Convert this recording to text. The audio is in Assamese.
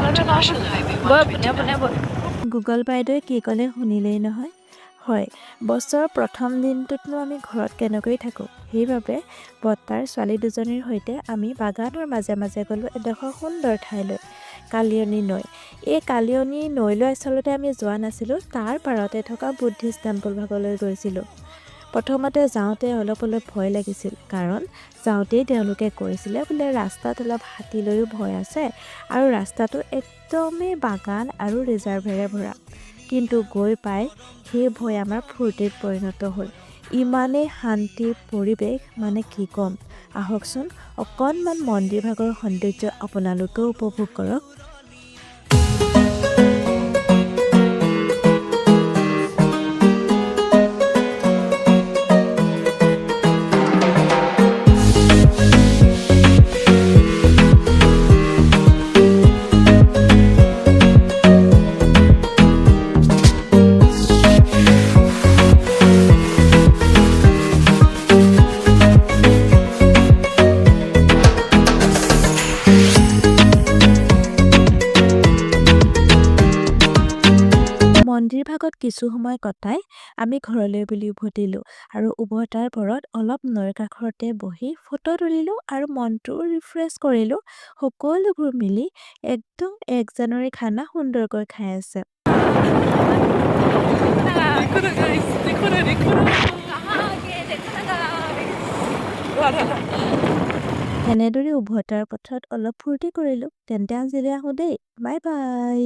Onto National Highway বৈ পোনে 129. পোনে বৈ। গুগল বাইদেৱে কি ক'লে শুনিলেই নহয়? হয়, বছৰৰ প্ৰথম দিনটোতনো আমি ঘৰত কেনেকৈ থাকোঁ? সেইবাবে বৰ্তাৰ ছোৱালী দুজনীৰ সৈতে আমি বাগানৰ মাজে মাজে গ'লোঁ এডোখৰ সুন্দৰ ঠাইলৈ, কালিয়নী নৈ। এই কালিয়নী নৈলৈ আচলতে আমি যোৱা নাছিলোঁ, তাৰ পাৰতে থকা বুদ্ধিষ্ট টেম্পল ভাগলৈ গৈছিলোঁ। প্ৰথমতে যাওঁতে অলপ অলপ ভয় লাগিছিল, কাৰণ যাওঁতেই তেওঁলোকে কৈছিলে বোলে ৰাস্তাত অলপ হাতীলৈও ভয় আছে আৰু ৰাস্তাটো একদমেই বাগান আৰু ৰিজাৰ্ভেৰে ভৰা। কিন্তু গৈ পাই সেই ভয় আমাৰ ফূৰ্তিত পৰিণত হ'ল। ইমানেই শান্তিৰ পৰিৱেশ, মানে কি ক'ম! আহকচোন, অকণমান মন্দিৰভাগৰ সৌন্দৰ্য আপোনালোকেও উপভোগ কৰক। মন্দিৰভাগত কিছু সময় কটাই আমি ঘৰলৈ বুলি উভতিলোঁ আৰু উভতাৰ পৰত অলপ নৈৰ কাষতে বহি ফটো তুলিলোঁ আৰু মনটো ৰিফ্ৰেছ কৰিলোঁ। সকলোবোৰ মিলি একদম 1 জানুৱাৰী খানা সুন্দৰকৈ খাই আছে। देखो ना गाइस, देखो ना, देखो ना, कहाँ आगे देखो ना गाइस। এনেদৰে উভতাৰ পথত অলপ ফূৰ্তি কৰিলোঁ। তেন্তে আজিলৈ আহোঁ দেই, বাই বাই।